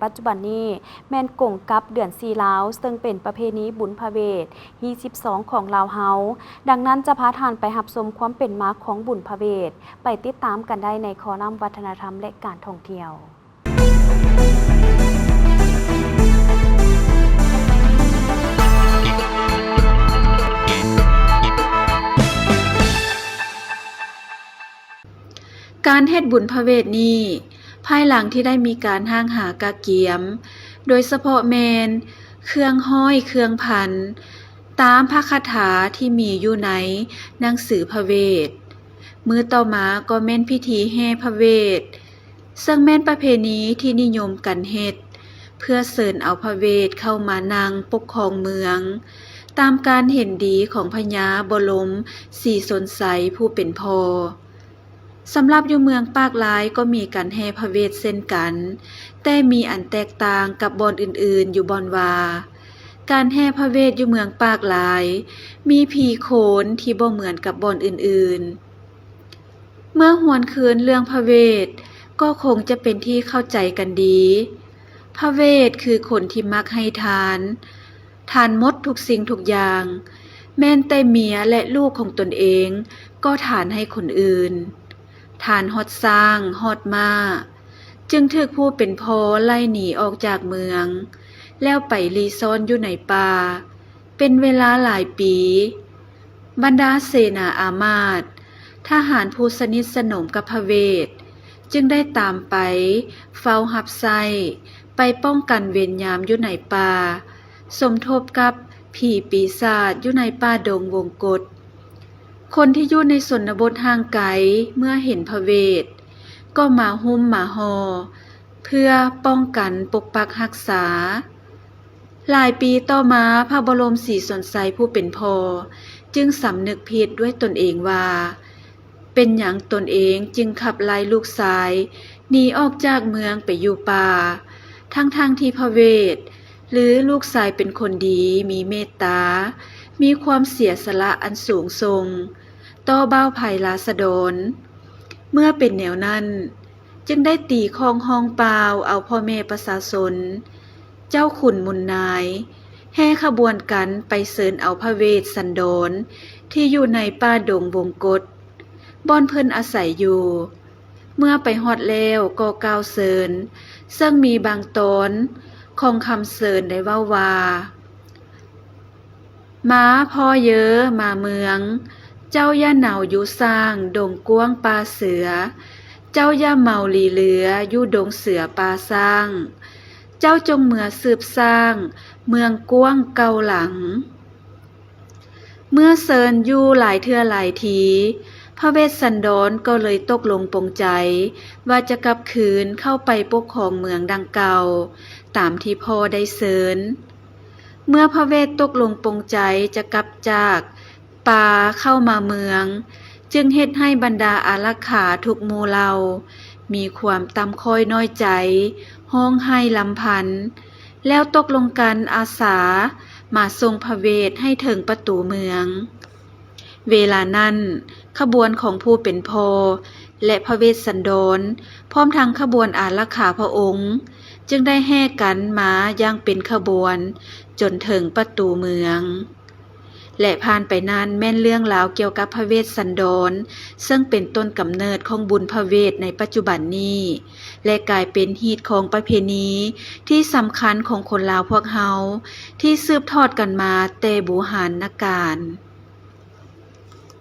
ປັດຈຸບັນນີ້ແມ່ນກົງກັບເດືອນສີ່ລາວ, ເຊິ່ງເປັນປະເພນີບຸນພະເວດຮີດສິບສອງຂອງລາວເຮົາ. ດັ່ງນັ້ນຈະພາທ່ານໄປຮັບຊົມຄວາມເປັນມາຂອງບຸນພະເວດ, ໄປຕິດຕາມກັນໄດ້ໃນຄໍລັມວັດທະນະທຳ ແລະ ການທ່ອງທ່ຽວ. ການເຮັດບຸນພະເວດນີ້ ພາຍຫຼັງທີ່ໄດ້ມີການຮ່າງຫາກະກຽມ, ໂດຍສະເພາະແມ່ນເຄື່ອງຮ້ອຍເຄື່ອງພັນ ຕາມພະຄາຖາທີ່ມີຢູ່ໃນໜັງສືພະເວດ. ມື້ຕໍ່ມາກໍແມ່ນພິທີແຫ່ພະເວດ, ເຊິ່ງແມ່ນປະເພນີທີ່ນິຍົມກັນເຮັດ ເພື່ອເຊີນເອົາພະເວດເຂົ້າມານັ່ງປົກຄອງເມືອງ ຕາມການເຫັນດີຂອງພະຍາບໍລົມສີຊົນໄຊຜູ້ເປັນພໍ່. ສຳລັບຢູ່ເມືອງປາກລາຍກໍມີການແຫ່ພະເວດເຊັ່ນກັນ, ແຕ່ມີອັນແຕກຕ່າງກັບບ່ອນອື່ນໆຢູ່ບ່ອນວ່າ ການແຫ່ພະເວດຢູ່ເມືອງປາກລາຍມີຜີໂຂນທີ່ບໍ່ເໝືອນກັບບ່ອນອື່ນໆ. ເມື່ອຫວນຄືນເລື່ອງພະເວດ ກໍຄົງຈະເປັນທີ່ເຂົ້າໃຈກັນດີ. ພະເວດຄືຄົນທີ່ມັກໃຫ້ທານ, ທານໝົດທຸກສິ່ງທຸກຢ່າງ, ແມ່ນແຕ່ເມຍ ແລະ ລູກຂອງຕົນເອງກໍທານໃຫ້ຄົນອື່ນ, ທານຮອດຊ້າງ, ຮອດມ້າ, ຈຶ່ງຖືກຜູ້ເປັນພໍ່ໄລ່ໜີອອກຈາກເມືອງ ແລ້ວໄປລີ້ຊ່ອນຢູ່ໃນປ່າ ເປັນເວລາຫຼາຍປີ. ບັນດາເສນາອາມາດ, ທະຫານຜູ້ສະໜິດສະໜົມກັບພະເວດ ຈຶ່ງໄດ້ຕາມໄປເຝົ້າຮັບໃຊ້, ໄປປ້ອງກັນເວນຍາມຢູ່ໃນປ່າ, ສົມທົບກັບຜີປີສາດຢູ່ໃນປ່າດົງວົງກົດ. ຄົນທີ່ຢູ່ໃນຊົນນະບົດຫ່າງໄກເມື່ອເຫັນພະເວດ ກໍມາຫຸ້ມມາຫໍ່ ເພື່ອປ້ອງກັນປົກປັກຮັກສາ. ຫຼາຍປີຕໍ່ມາ, ພະບໍລົມສີຊົນໄຊຜູ້ເປັນພໍ່ ຈຶ່ງສຳນຶກຜິດດ້ວຍຕົນເອງວ່າ ເປັນຫຍັງຕົນເອງຈຶ່ງຂັບໄລ່ລູກຊາຍໜີອອກຈາກເມືອງໄປຢູ່ປ່າ, ທັງໆທີ່ພະເວດ ຫຼື ລູກຊາຍເປັນຄົນດີ, ມີເມດຕາ, ມີຄວາມເສຍສະຫຼະອັນສູງສົ່ງຕໍ່ບ່າວໃຜລາຊະດອນ. ເມື່ອເປັນແນວນັ້ນ, ຈຶ່ງໄດ້ຕີຄ້ອງຮ້ອງປ່າວເອົາພໍ່ແມ່ປະຊາຊົນ, ເຈົ້າຂຸນມຸນນາຍ ແຫ່ຂະບວນກັນໄປເຊີນເອົາພະເວດສັນດອນທີ່ຢູ່ໃນປ່າດົງວົງກົດ ບ່ອນເພິ່ນອາໄສຢູ່. ເມື່ອໄປຮອດແລ້ວກໍກ່າວເຊີນ, ເຊິ່ງມີບາງຕອນຂອງຄຳເຊີນໄດ້ເວົ້າວ່າ ມາພໍ່ເຢີມາເມືອງ, ເຈົ້າຢ່າເນົາຢູ່ສ້າງດົງກວ້າງປ່າເສືອ, ເຈົ້າຢ່າເມົາຫຼີເຫຼືອຢູ່ດົງເສືອປ່າຊ້າງ, ເຈົ້າຈົ່ງເມືອສືບສ້າງເມືອງກວ້າງເກົ່າຫຼັງ. ເມື່ອເຊີນຢູ່ຫຼາຍເທື່ອຫຼາຍທີ, ພະເວດສັນດອນກໍເລີຍຕົກລົງປົງໃຈວ່າຈະກັບຄືນເຂົ້າໄປປົກຄອງເມືອງດັ່ງເກົ່າ ຕາມທີ່ພໍ່ໄດ້ເຊີນ. ເມື່ອພະເວດຕົກລົງປົງໃຈຈະກັບຈາກປ່າເຂົ້າມາເມືອງ, ຈຶ່ງເຮັດໃຫ້ບັນດາອາລັກຂາທຸກໝູ່ເຫຼົ່າມີຄວາມຕ່ຳຕ້ອຍນ້ອຍໃຈ, ຮ້ອງໄຫ້ລຳພັນ, ແລ້ວຕົກລົງກັນອາສາມາສົ່ງພະເວດໃຫ້ເຖິງປະຕູເມືອງ. ເວລານັ້ນ, ຂະບວນຂອງຜູ້ເປັນພໍ່ແລະພະເວດສັນດອນ ພ້ອມທັງຂະບວນອາລັກຂາພະອົງ ຈຶ່ງໄດ້ແຫ່ກັນມາຢ່າງເປັນຂະບວນຈົນເຖິງປະຕູເມືອງ ແລະ ຜ່ານໄປນັ້ນແມ່ນເລື່ອງລາວກ່ຽວກັບພະເວດສັນດອນ ເຊິ່ງເປັນຕົ້ນກຳເນີດຂອງບຸນພະເວດໃນປັດຈຸບັນນີ້ ແລະ ກາຍເປັນຮີດຄອງປະເພນີທີ່ສຳຄັນຂອງຄົນລາວພວກເຮົາ ທີ່ສືບທອດກັນມາແຕ່ບູຮານນະການ.